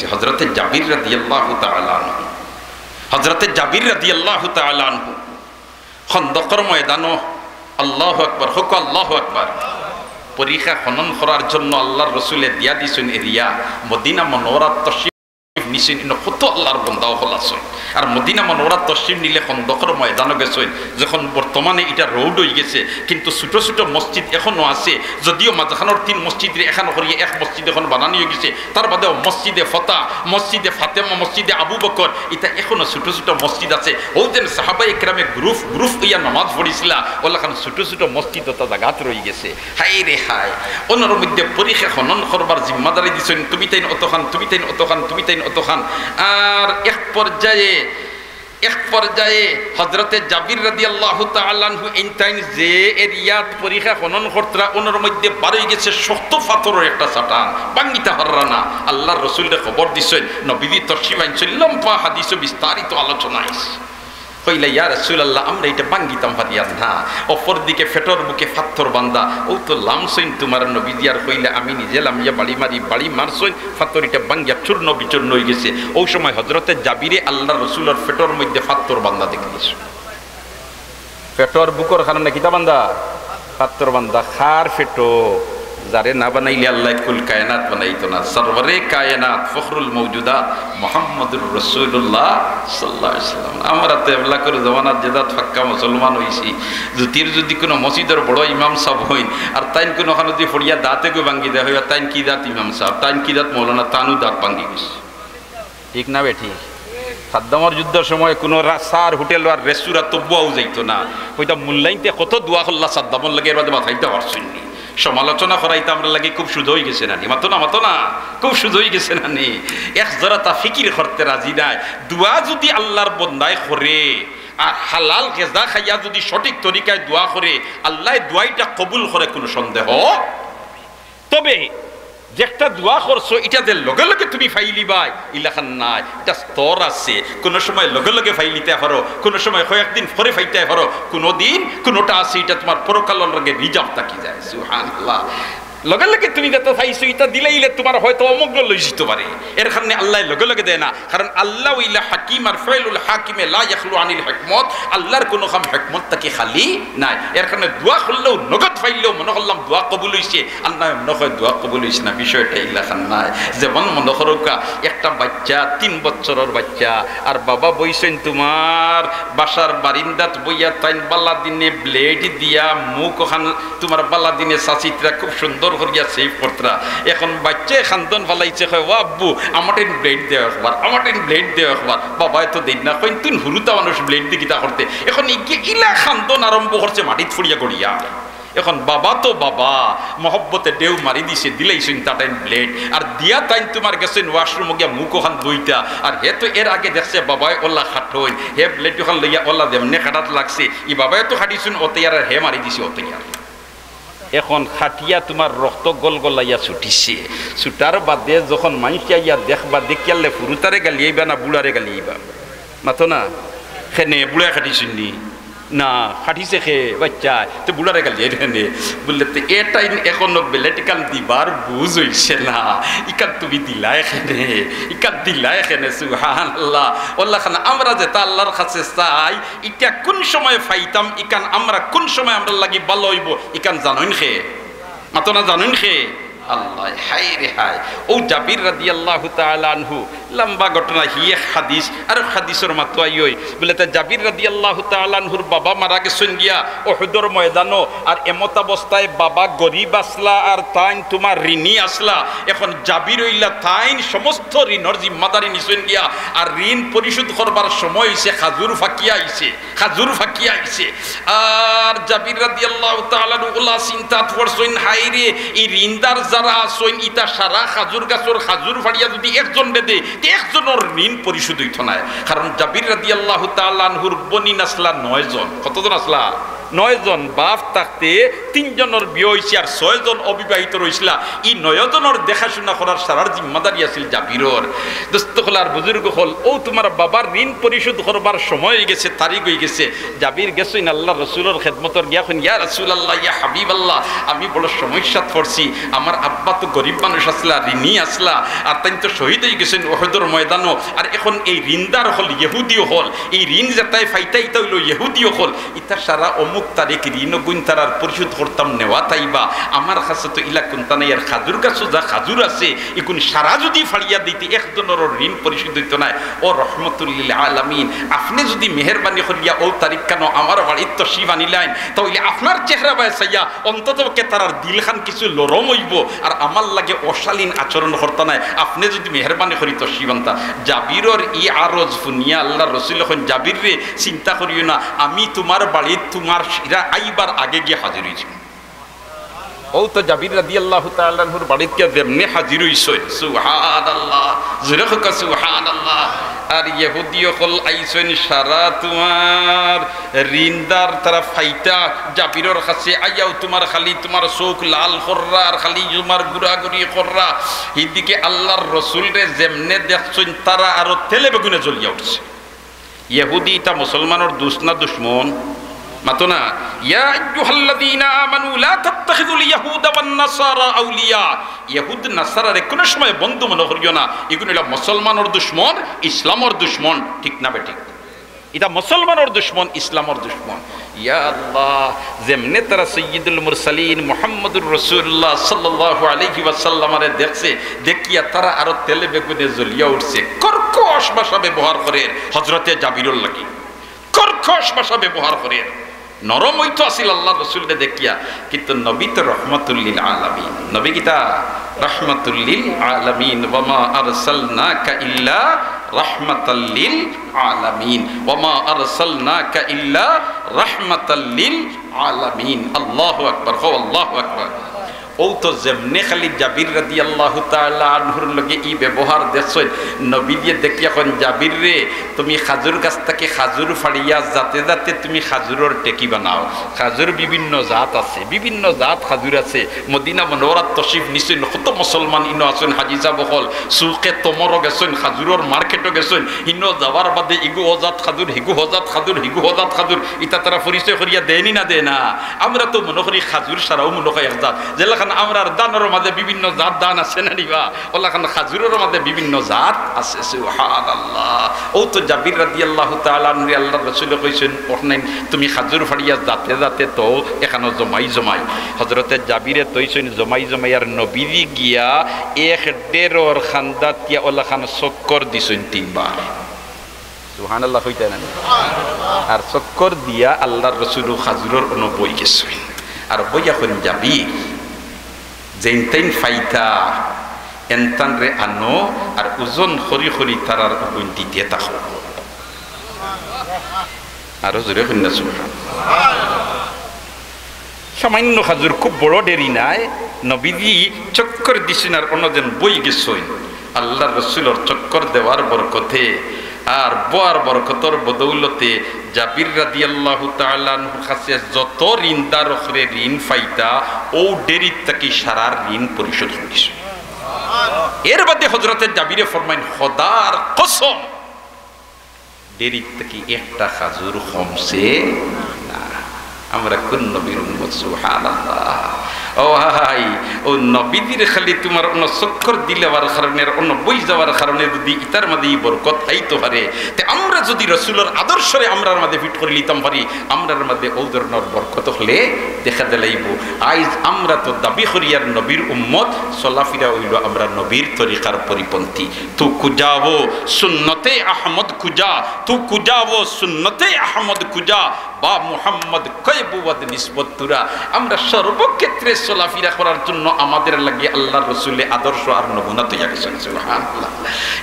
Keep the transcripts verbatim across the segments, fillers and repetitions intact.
হযরতে জাবির রাদিয়াল্লাহু তাআলা আনহু, হযরতে জাবির রাদিয়াল্লাহু তাআলা আনহু খন্দকর ময়দানো, আল্লাহু আকবার, কউক্কা আল্লাহু আকবার, পরিখা খনন করার জন্য আল্লাহর রসুলে দিয়া দিছইন এরিয়া। মদিনা মনোয়ারাত তশরিফ নিছইন, ইনো কত আল্লাহর বন্দা অকল আছইন। আর মদিনা মনোয়ারাত তশরিফ নিলে খন্দকর ময়দানো গেছইন, যখন বর্তমানে ইটা রোড অইগেছে, কিন্তু ছোট ছোট মসজিদ এখনো আছে। যদিও মাঝখানোর তিন মসজিদরে এখান করিয়া এক মসজিদ এখন বানানি অইগেছে, তার বাদেও মসজিদে ফতা, মসজিদে ফাতেমা, মসজিদে আবু বকর, ইতা এখনো ছোট ছোট মসজিদ আছে। অউ যেন সাহাবায়ে কেরামে গ্রুপ গ্রুপ অইয়া নামাজ পড়িছিলা, অলাখান ছোট ছোট মসজিদ অতা জাগাত রইগেছে। হায় রে হায়, অনর মধ্যে পরিখা খনন করবার জিম্মাদারি দিছইন, তুমি তাইন অতখান, তুমি তাইন অতখান, তুমি তাইন অতখান। আর এক পর্যায়ে, এক পর্যায়ে হযরতে জাবির রাদিয়াল্লাহু তাআলা আনহু এইন তাইন যে এরিয়াত পরিখা খনন করতরা, অনর মধ্যে বারইগেছে শক্ত পাথরর একটা চাটান, ভাঙ্গিতা পাররা না। আল্লাহর রসুলরে খবর দিছইন, নবীজি তশরিফ আনছইন, লম্বা হাদিসো বিস্তারিত আলোচনা আইছে। কইলা, "ইয়া রাসূলুল্লাহ, আমরা ইটা ভাঙ্গিতাম পারিয়ার না।" অপরদিকে পেটর বুকে পাথর বান্ধা, অউ তো লামছইন তুমার নবীজি, আর কইলা, "আমি নিজে লামিয়া বাড়ি মারি।" বাড়ি মারছইন, পাথর ইটা ভাঙ্গিয়া চূর্ণ বিচূর্ণ অইগেছে। অউ সময় হযরতে জাবিরে আল্লাহর রসুলর পেটর মধ্যে পাথর বান্ধা দেখলিছইন। পেটর বুকর কারণে কিতা বান্ধা? পাথর বান্ধা। কার পেটো? যারে না বানাইলে আল্লায় কুল কায়নাত বানাইতো না। সরওয়ারে কায়নাত ফখরুল মওজুদাত মুহাম্মদুর রাসূলুল্লাহ সাল্লাল্লাহু আলাইহি ওয়াসাল্লাম। আমরা তো এবলাকর জমানাত যেজাত পাক্কা মুসলমান অইছি, যুদির যুদি কুনু মসজিদর বড় ইমাম সাব অইন, আর তাইন কুনুখান যুদি পড়িয়া দাঁত এগু ভাঙ্গি দেয়, অইবা, "তাইন কি জাত ইমাম সাব, তাইন কি জাত মৌলানা, তানউ দাঁত ভাঙ্গি গেছে।" ঠিক না বেঠিক? সাদ্দামর যুদ্ধর সময় কুনু রা-, চার হোটেল আর রেস্টুরাত তবুয়াও যাইতো না। কইতা, "মুল্লাইন্তে কত দোয়া করলা সাদ্দামর লাগি, এর বাদে বাঁচাইতা পারছইন নি।" সমালোচনা করাইতা আমরার লাগি খুব সুজা অইগেছে না নি? মাতো না, মাতো না, খুব সুজা অইগেছে না নি? এক জরা তা ফিকির করতে রাজি নায়। দোয়া যুদি আল্লাহর বন্দায় করে, আর হালাল গেজা খাইয়া যুদি সঠিক তরিকায় দোয়া করে, আল্লায় দোয়াইটা কবুল করে, কুনু সন্দেহ তবে যেকটা দোয়া করছো, ইটা যে লগে লগে তুমি পাইলিবায়, ইলাখান নায়। ইটা স্তর আছে। কুনু সময় লগে লগে পাইলিতায় পারো, কুনু সময় কয়েকদিন পরে পাইতায় পারো, কুনুদিন কুনুটা আছে, ইটা তুমার পরকালর লগে reserve থাকি যায়। সুবহানাল্লাহ। লগে লগে তুমি যেটা পাইছো, ইটা দিলাইলে তুমার হয়তো অমঙ্গল অইযিতো পারে। এর কারণে আল্লায় লগে লগে দেয় না। কারণ আল্লাহ অইলা হাকিম, আর ফেলুল হাকিমে লা ইয়াখলু আনিল হিকমত, আল্লাহর কুনু কাম হিকমত থাকি খালি নায়। এর কারণে দোয়া করলেও, নগদ পাইলেও মনো করলাম দোয়া কবুল অইছে, আর নায় মনো কয় দোয়া কবুল অইছে না, বিষয়টা ইলাখান নায়। যেমন মনো করউক্কা, একটা বাইচ্চা, তিন বছরর বাইচ্চা, আর বাবা বইছইন তুমার বাসার বারিন্দাত বইয়া, তাইন বালা দিনে blade দিয়া মুখ অখান তুমার বালা দিনে চাচিতরা খুব সুন্দর করিয়া shave করতরা। এখন বাইচ্চায় কান্দন ফালাইছে, কয়, "ও আব্বু, আমারটাইন blade দেও একবার, আমারটাইন blade দেও একবার।" বাবায় তো দেইন না, কইন, "তুইন হুরুতা মানুষ, blade দি কিতা করতে?" এখন ইগিয়ে ইলা কান্দন আরম্ভ করছে, মাটিত পড়িয়া গড়িয়া। এখন বাবা তো বাবা, মহব্বতে ঢেউ মারি দিছে, দিলাইছইন তাটাইন blade, আর দিয়া তাইন তুমার গেছইন washroom-ও গিয়া মুখ অখান ধইতা, আর হে তো এর আগে দেখছে বাবায় অলা কাটইন, হে blade অখান লইয়া অলা যেমনে কাটাত লাগছে, ই বাবায় তো কাটিছইন অতইয়ার, আর হে মারি দিছে অতইয়ার। এখন কাটিয়া তুমার রক্ত গলগলাইয়া ছুটিছে। ছুটার বাদে যখন মাইনষে আইয়া দেখবা, দেখিয়ালে হুরুতারে গালিয়াইবা না বুড়ারে গালিয়াইবা? মাতো না। কেনে, বুড়ায় কাটিছইন নি? না, কাটিছে কে? বাইচ্চায়। তে বুড়ারে গালিয়াইরে কেনে? বুলে, "তে এটাইন এখনো blade ইখান দিবার বুঝ অইছে না। ইখান তুমি দিলায় কেনে? ইখান দিলায় কেনে?" সুবহানাল্লাহ। অলাখান আমরা যেটা আল্লাহর কাছে চাই, ইটা কুন সময় পাইতাম, ইখান আমরা কুন সময় আমরার লাগি ভালা অইবো, ইখান জানইন কে? মাতো না, জানইন কে? আল্লাহ। হায় রে হায়। অউ জাবির রাদিয়াল্লাহু তাআলা আনহু, লম্বা ঘটনা, হি এক হাদিস, আরক হাদিসর মাতো আইয়ই। বুলে, তে জাবির রাদিয়াল্লাহু তাআলা আনহুর বাবা মারা গেছইন গিয়া উহুদর ময়দানো, আর এমতাবস্থায় বাবা গরিব আছলা, আর তাইন তুমার ঋণী আছলা। এখন জাবির অইলা, তাইন সমস্ত ঋণর জিম্মাদারি নিছইন গিয়া, আর ঋণ পরিশোধ করবার সময় অইছে, খাজুর ফাকিয়া আইছে। খাজুর ফাকিয়া আইছে। আর জাবির রাদিয়াল্লাহু তাআলা আনহু অলা চিন্তাত পড়ছইন, হায় রে, ই ঋণদার যারা আছইন, ইতা সারা খাজুর গাছর খাজুর ফাড়িয়া যুদি একজনরে দেয়, তে একজনর ঋণ পরিশোধ অইতো নায়। কারণ জাবির রাদিয়াল্লাহু তাআলা আনহুর বনিন আছলা নয়জন। কতজন আছলা? নয় জন বাপ থাকতে তিন জনর বিয়া অইছে আর ছয় জন অবিবাহিত রইছলা। ই নয় জনর দেখাশুনা করার সারার জিম্মাদারি আছিল জাবিরর। দোস্ত অকল আর বুজুর্গ অকল, অউ তুমার বাবার ঋণ পরিশোধ করবার সময় অইগেছে, তারিখ অইগেছে। জাবির গেছইন আল্লার রসুলর খেদমতর, গিয়া কইন, "ইয়া রাসুলাল্লাহ, ইয়া হাবিবাল্লাহ, আমি বড় সমস্যাত পড়ছি। আমার আব্বা তো গরিব মানুষ আছলা, ঋণী আছলা, আর তাইন তো শহীদ অইগেছইন উহুদর ময়দানো। আর এখন এই ঋণদার অকল ইহুদি অকল, এই ঋণ যেতায় ফাইতা ইতা অইলো ইহুদি অকল, ইতা সারা অমুক তারিখ ঋণগুইন তারার পরিশোধ করতাম, নেওয়াত আইবা। আমার কাছে তো ইলা কুন্তা নাই, আর খাজুর গাছো যা খাজুর আছে, ইগুন সারা যুদি ফাড়িয়া দিতে একজনরও ঋণ পরিশোধ অইতো নায়।" ও রহমতুল্লিল আলামিন, আপনে যুদি মেহেরবানি করিয়া অউ তারিখখানো আমার বাড়িত তশরিফ আনিলাইন, তা অইলে আপনার চেহারা বায় চাইয়া অন্ততপক্ষে তারার দিলখান কিছু লরম অইবো, আর আমার লগে অশালীন আচরণ করতা নায়। আপনে যুদি মেহেরবানি করি তশরিফ আনতা। জাবিরর ই আরজ হুনিয়া আল্লার রসুলে কইন, "জাবিররে, চিন্তা করিও না, আমি তুমার বাড়িত তুমার ইরা আইবার আগে গিয়া হাজির অইছি।" অউ তো জাবির রাদিয়াল্লাহু তাআলা আনহুর বাড়িত গিয়া যেমনে হাজির অইছইন, সুবহানাল্লাহ, জোরে কউক্কা সুবহানাল্লাহ। আর ইহুদি অকল আইছইন সারা তুমার ঋণদার, তারা ফাইতা জাবিরর কাছে আইয়াও তুমার খালি তুমার চউখ লাল কররা আর খালি তুমার ঘুরাঘুরি কররা। হিদিকে আল্লার রসুলরে যেমনে দেখছইন, তারা আরো তেলে বেগুনে জ্বলিয়া উঠছে। ইহুদি ইতা মুসলমানর দুস্ত না দুশমন? মাতো না। ইয়া আইয়ুহাল্লাযীনা আমানু লা তাত্তাখিযুল ইয়াহুদা ওয়ান নাসারা আউলিয়া। ইহুদ নাসারারে কুনু সময় বন্ধু মনো করিও না। ইগুন অইলা মুসলমানর দুশমন, ইসলামর দুশমন। ঠিক না বেঠিক? ইতা মুসলমানর দুশমন, ইসলামর দুশমন। ইয়া আল্লাহ, যেমনে তারা সাইয়্যিদুল মুরসালিন মুহাম্মদুর রাসূলুল্লাহ সাল্লাল্লাহু আলাইহি ওয়াসাল্লামরে দেখছে, দেখিয়া তারা আরো তেলে বেগুনে জ্বলিয়া উঠছে। কর্কশ ভাষা ব্যবহার করের হযরতে জাবিরর লাগি, কর্কশ ভাষা ব্যবহার করের। নরম অইতো আছিল আল্লার রসুলরে দেখিয়া, কিন্তু নবী তো রহমাতুল্লিল আলামিন। নবী কিতা? রহমাতুল্লিল আলামিন। ওয়ামা আরসালনাকা ইল্লা রাহমাতাল্লিল আলামিন। ওয়ামা আরসালনাকা ইল্লা রাহমাতাল্লিল আলামিন। আল্লাহু আকবার, কও আল্লাহু আকবার। অউ তো যেমনে খালি জাবির রাদিয়াল্লাহু তাআলা আনহুর লগে ই ব্যবহার দেখছইন, নবীজিয়ে দেখিয়া কইন, "জাবিররে, তুমি খাজুর গাছ থাকি খাজুর ফাড়িয়া যাতে যাতে তুমি খাজুরর টেকি বানাও।" খাজুর বিভিন্ন জাত আছে, বিভিন্ন জাত খাজুর আছে। মদিনা মুনাওয়ারাত তশরিফ নিছইন, কত মুসলমান ইনো আছইন, হাজি সাব অকল, সুকে তমরো গেছইন, খাজুরর মার্কেটো গেছইন, ইনো যাওয়ার বাদে ইগু অজাত খাজুর, হিগু অজাত খাজুর, হিগু অজাত খাজুর, ইতা তারা পরিচয় করিয়া দেয়নি না দেয় না? আমরা তো মনো করি খাজুর সারাও মনো কয় এক জাত। যেলাখান আমরার ধানর মাঝে বিভিন্ন জাত ধান আছে না নি বা? অলাখান খাজুরর মাঝে বিভিন্ন জাত আছে। সুবহানাল্লাহ। অউ তো জাবির রাদিয়াল্লাহু তাআলা আনহুরে আল্লার রসুলে কইছইন, "ওখানে তুমি খাজুর ফাড়িয়া যাতে যাতে তো এখানো জমাই জমাই।" হযরতে জাবিরে তইছইন জমাই জমাই, আর নবীজি গিয়া এক ডেরর খান্দাত গিয়া অলাখান চক্কর দিছইন তিনবার। সুবহানাল্লাহ কইতা না নি? আর চক্কর দিয়া আল্লার রসুল খাজুরর অনো বই গেছইন। আর বইয়া কইন, "জাবির, যেইন তেইন ফাইতা, এনতানরে আনো, আর ওজন করি করি তারার অগুইন দিতে থাকো।" আরো জোরে কইন না, সুবহানাল্লাহ। সামান্য খাজুর, খুব বড় ডেরি নায়। নবীজি চক্কর দিছইন আর অনো যেন বই গেছইন। আল্লার রসুলর চক্কর দেওয়ার বরকতে আর বওয়ার বরকতর বদৌলতে জাবির রাদিয়াল্লাহু তাআলা আনহুর কাছে যত ঋণদার অকলে ঋণ ফাইতা, অউ ডেরিত থাকি সারার ঋণ পরিশোধ করিছে। এর বাদে হযরতে জাবিরে ফরমাইন, "খোদার কসম, ডেরিত থাকি একটা খাজুর কমছে না।" আমরা কুন নবীর উম্মত? সুবহানাল্লাহ। ও ভাই, অউ নবীজির খালি তুমার অনো চক্কর দিলাবার কারণে আর অনো বই যাওয়ার কারণে যুদি ইতার মাঝে ই বরকত আইতো পারে, তে আমরা যুদি রসুলর আদর্শরে আমরার মাঝে fit করি লিতাম পারি, আমরার মাঝে অউ ধরনর বরকত অকলে দেখা দিলাইবো। আইজ আমরা তো দাবি করিয়ার নবীর উম্মত, চলাফিরা অইলো আমরা নবীর তরিকার পরিপন্থী। তু কুজা ও সুন্নতে আহমদ কুজা, তু কুজা ও সুন্নতে আহমদ কুজা, বা মুহাম্মদ কয় বুয়াদ নিসবত তুরা। আমরা সর্বক্ষেত্রে চলাফিরা করার জন্য আমাদের লাগি আল্লার রসুলে আদর্শ আর নমুনা তৈয়া গেছইন। সুবহানাল্লাহ।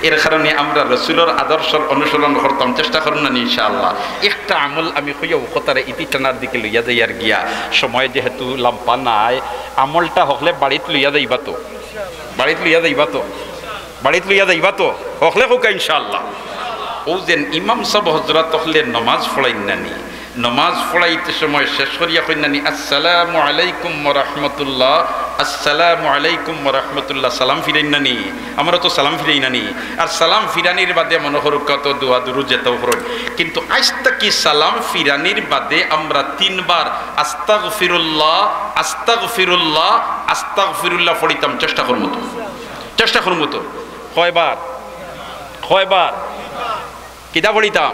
এর কারণে আমরা রসুলর আদর্শর অনুসরণ করতাম, চেষ্টা করুন না নি ইনশাআল্লাহ। একটা আমল আমি কইয়া অউ কথারে ইতি টানার দিকে লইয়া যাইয়ার গিয়া, সময় যেহেতু লাম্বা নাই, আমলটা হকলে বাড়িত লইয়া যাইবা তো, বাড়িত লইয়া যাইবা তো, বাড়িত লইয়া যাইবা তো, হকলে কউক্কা ইনশাআল্লাহ। অউ যেন ইমাম সাব হজরত অকলে নমাজ পড়াইন না নি, নমাজ পড়াইতে সময় শেষ করিয়া কইন না নি, "আসসালামু আলাইকুম ওয়া রাহমাতুল্লাহ, আসসালামু আলাইকুম ওয়া রাহমাতুল্লাহ", সালাম ফিরাইন না নি? আমরা তো সালাম ফিরাই না নি? আর সালাম ফিরানির বাদে মনো করউক্কা তো দোয়া দুরুদ যেতাও করইন, কিন্তু আইজ থাকি সালাম ফিরানির বাদে আমরা তিনবার আস্তাগফিরুল্লাহ, আস্তাগফিরুল্লাহ, আস্তাগফিরুল্লাহ পড়িতাম। চেষ্টা করমু তো, চেষ্টা করমু তো। কয়বার? কয়বার? কিতা পড়িতাম?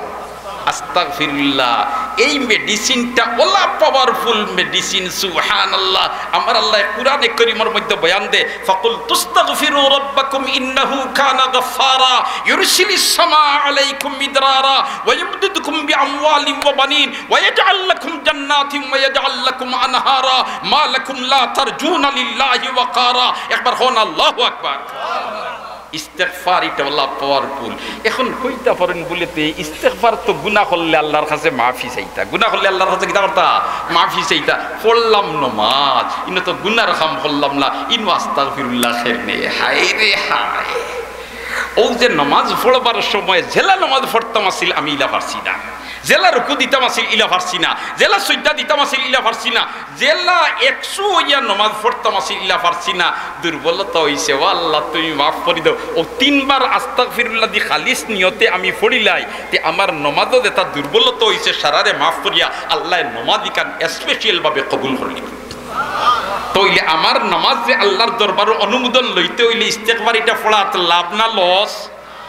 আস্তাগফিরুল্লাহ। এই মেডিসিনটা অলা পাওয়ারফুল মেডিসিন, সুবহানাল্লাহ। আমার আল্লায় কুরআনে করিমর মধ্যে বয়ান দে, "ফাকুল তুস্তাগফিরু রাব্বাকুম ইন্নাহু কানা গাফফারা, ইউরসিলিস সামা আলাইকুম মিদরারা, ওয়া ইউমদিদকুম বিআমওয়ালিন ওয়া বানিন, ওয়া ইয়াজআল লাকুম জান্নাতিন ওয়া ইয়াজআল লাকুম আনহারা, মা লাকুম লা তারজুনা লিল্লাহি ওয়াকারা।" একবার কউন আল্লাহু আকবার। ইস্তেগফার ইটা অলা পাওয়ারফুল। এখন কইতা পারইন বুলে তে ইস্তেগফার তো গুনা করলে আল্লার কাছে মাফি চাইতা, গুনা করলে আল্লার কাছে কিতা করতা? মাফি চাইতা। পড়লাম নমাজ, ইনো তো গুনার কাম করলাম না, ইনো আস্তাগফিরুল্লাহ কেনে? হায় রে হায়। অউ যে নমাজ পড়বার সময় যেলা নমাজ পড়তাম আছিল আমি ইলা পারছি না, যেলা রুকু দিতাম আছিল ইলা পারছি না, যেলা সইজদা দিতাম আছিল ইলা পারছি না, যেলা একশো অইয়া নমাজ পড়তাম আছিল ইলা পারছি না, দুর্বলতা অইছে, ও আল্লাহ তুমি মাফ করি দেও। অউ তিনবার আস্তাগফিরুল্লাহ দি খালিস নিয়তে আমি পড়িলাই, তে আমার নমাজো যেতা দুর্বলতা অইছে সারারে মাফ করিয়া আল্লায় নমাজ ইখান স্পেশাল ভাবে কবুল করিলিবা। তাইলে আমার নমাজ যে আল্লার দরবারো অনুমোদন লইতে অইলে ইস্তেগফার ইটা পড়াত লাভ না লস?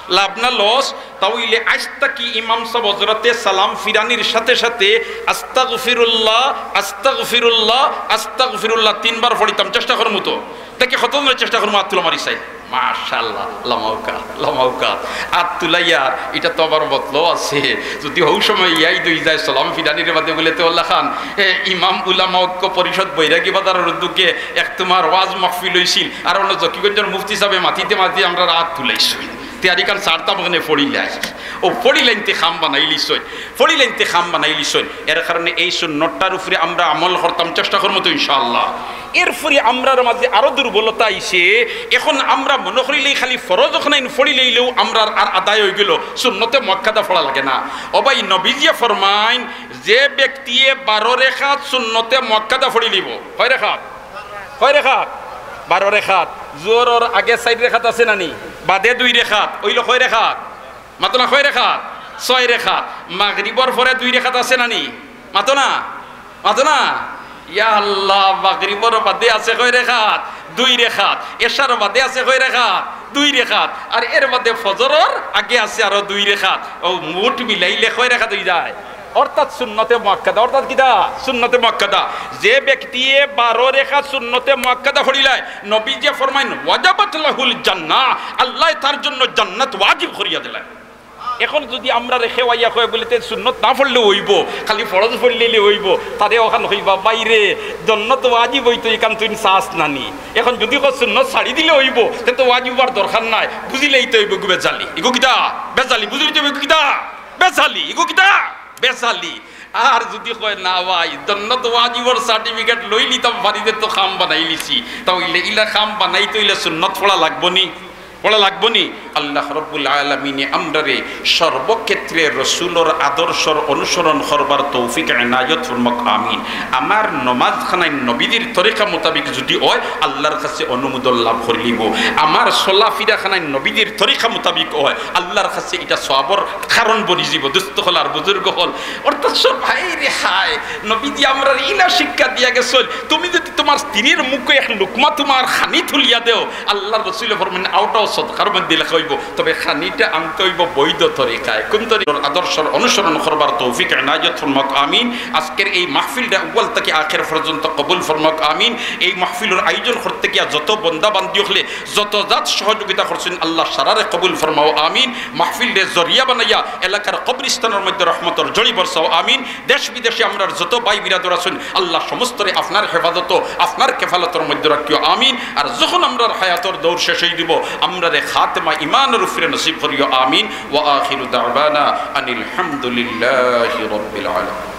লাভ না লস? তাইলে আইজ থাকি ইমাম সাব হজরতে সালাম ফিরানির সাথে সাথে আস্তাগফিরুল্লাহ, আস্তাগফিরুল্লাহ, আস্তাগফিরুল্লাহ তিনবার পড়িতাম। চেষ্টা করমু তো। দেখি কতজনে চেষ্টা করমু, আত তুলা মারি চাই। মাশাআল্লাহ, লামাউকা, লামাউকা। আত তুলাইয়ার, ইটা তো আবার মতলব আছে। যদি হউ সময় ইয়াদ অই যায়, সালাম ফিরানির বাদে বুলে তে অলাখান, এ, ইমাম উলামা ঐক্য পরিষদ বৈরাগী বাজারর উদ্যোগে এক তুমার ওয়াজ মাহফিল অইছিল, আর অনো জকিগঞ্জর মুফতি সাবে মাতিতে মাতিতে আমরার আত তুলাইছইন। তে আর ইখান ছাড়তাম কেনে, পড়িলাই। অউ পড়িলাইন তে কাম বানাইলিছইন, পড়িলাইন তে কাম বানাইলিছইন। এর কারণে এই সুন্নতটার উপরে আমরা আমল করতাম, চেষ্টা করমু তো ইনশাআল্লাহ। এরপরে আমরার মাঝে আরো দুর্বলতা আইছে। এখন আমরা মনো করিলাই খালি ফরজ অখানাইন পড়িলাইলেউ আমরার আর আদায় অইগেলো, সুন্নতে মুআক্কাদা পড়া লাগে না। ও ভাই, নবীজিয়ে ফরমাইন, যে ব্যক্তিয়ে বারো রেকাত সুন্নতে মুআক্কাদা পড়িলিবো, কয় রেকাত? কয় রেকাত? বারো রেকাত। জোহরর আগে চাইর রেকাত আছে না নি? বাদে দুই রেকাত। অইলো কয় রেকাত? মাতো না, কয় রেকাত? ছয় রেকাত। মাগরিবর পরে দুই রেকাত আছে না নি? মাতো না, মাতো না। ইয়া আল্লাহ, মাগরিবর বাদে আছে কয় রেকাত? দুই রেকাত। এশার বাদে আছে কয় রেকাত? দুই রেকাত। আর এর বাদে ফজরর আগে আছে আরো দুই রেকাত। অউ মোট মিলাইলে কয় রেকাত অই যায়? অর্থাৎ সুন্নতে মুআক্কাদা। অর্থাৎ কিতা? সুন্নতে মুআক্কাদা। যে ব্যক্তিয়ে বারো রেকাত সুন্নতে মুআক্কাদা পড়িলায়, নবীজিয়ে ফরমাইন, "ওয়াজাবাত লাহুল জান্নাহ", আল্লায় তার জন্য জান্নাত ওয়াজিব করিয়া দিলায়। এখন যদি আমরারে কেউ আইয়া কয় বুলে, "তে সুন্নত না পড়লেও অইবো, খালি ফরজ পড়িলাইলে অইবো", তারে অখান কইবা, "ভাইরে, জন্নত ওয়াজিব অইতো, ইখান তুইন চাস না নি?" এখন যদি কস সুন্নত ছাড়ি দিলে অইবো, তে তো ওয়াজিব অওয়ার দরকার নাই, বুঝিলাইতে অইবো ইগু বেজালি। ইগু কিতা? বেজালি। বুঝিলাইতে অইবো ইগু কিতা? বেজালি। ইগু কিতা? বেজালি। আর যদি কয়, "না ভাই, জন্নত ওয়াজিবর সার্টিফিকেট লইলিতাম পারি যে তো কাম বানাইলিছি", তা অইলে ইলা কাম বানাইতে অইলে সুন্নত পড়া লাগবো নি? পড়া লাগবো নি? আল্লাহ রব্বুল আলামিনে আমরারে সর্বক্ষেত্রে রসুলর আদর্শর অনুসরণ করবার তৌফিক এনায়ত ফরমাউক, আমিন। আমার নমাজ খানাইন নবীজির তরিকা মোতাবিক যদি অয়, আল্লাহর কাছে অনুমোদন লাভ করিলিবো। আমার চলাফিরা খানাইন নবীজির তরিকা মোতাবিক অয়, আল্লাহর কাছে ইটা সওয়াবর কারণ বনি যিবো। দুস্ত অকল আর বুজুর্গ অকল, অর্থাৎ সব, হায় রে হায়, নবীজি আমরারে ইলা শিক্ষা দিয়া গেছইন, তুমি যদি তুমার স্ত্রীর মুখো এক লুকমা তুমার খানি তুলিয়া দেও, আল্লাহর রসুলে ফরমাইন, অউটাও সদকার মধ্যে লেখা অইবো, তবে খানিটা আনতে অইবো বৈধ তরিকায়। কুন তরিকার? আদর্শর অনুসরণ করবার তৌফিক এনায়ত ফরমাউক, আমিন। আজকের এই মাহফিলটা আউয়াল থাকি আখের পর্যন্ত কবুল ফরমাউক, আমিন। এই মাহফিলর আয়োজন করতে গিয়া যত বন্দা বান্দি অকলে যত জাত সহযোগিতা করছইন, আল্লাহ সারারে কবুল ফরমাও, আমিন। মাহফিলরে জরিয়া বানাইয়া এলাকার কবরস্থানর মধ্যে রহমতর ঝড়ি বরসাও, আমিন। দেশ বিদেশে আমরার যত ভাই বিরাদর আছইন, আল্লাহ সমস্তরে আপনার হেফাজতো, আপনার কেফালতর মধ্যে রাখিও, আমিন। আর যখন আমরার হায়াতর দৌর শেষ অই দিবো, আমরারে খাতেমা ইমানর উপরে নসিব করিও, আমিন। ওয়া আখিরু দাওয়ানা আনিল হামদুলিল্লাহি রাব্বিল আলামিন।